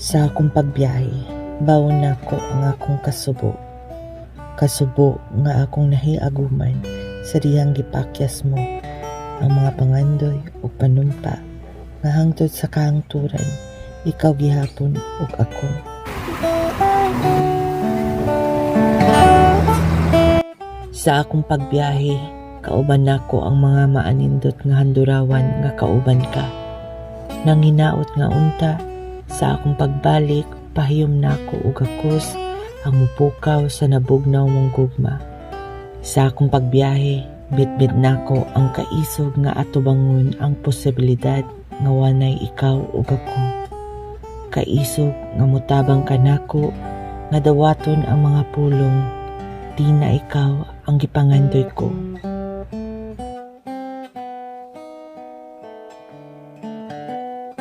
Sa akong pagbiyahe, baon nako ang akong kasubo. Kasubo nga akong nahiaguman sa dihang gipakyas mo ang mga pangandoy ug panumpa nga hangtod sa kahangturan ikaw gihapon ug ako. Sa akong pagbiyahe, kauban nako ang mga maanindot nga handurawan nga kauban ka. Nang hinaot nga unta, sa akong pagbalik, pahiyom nako og akos ang mupukaw sa nabugnaw mong gugma. Sa akong pagbiyahe, bitbit nako ang kaisog nga atubangon ang posibilidad nga wanay ikaw ug ako. Kaisog nga motabang kanako nga dawaton ang mga pulong, di na ikaw ang gipangandoy ko.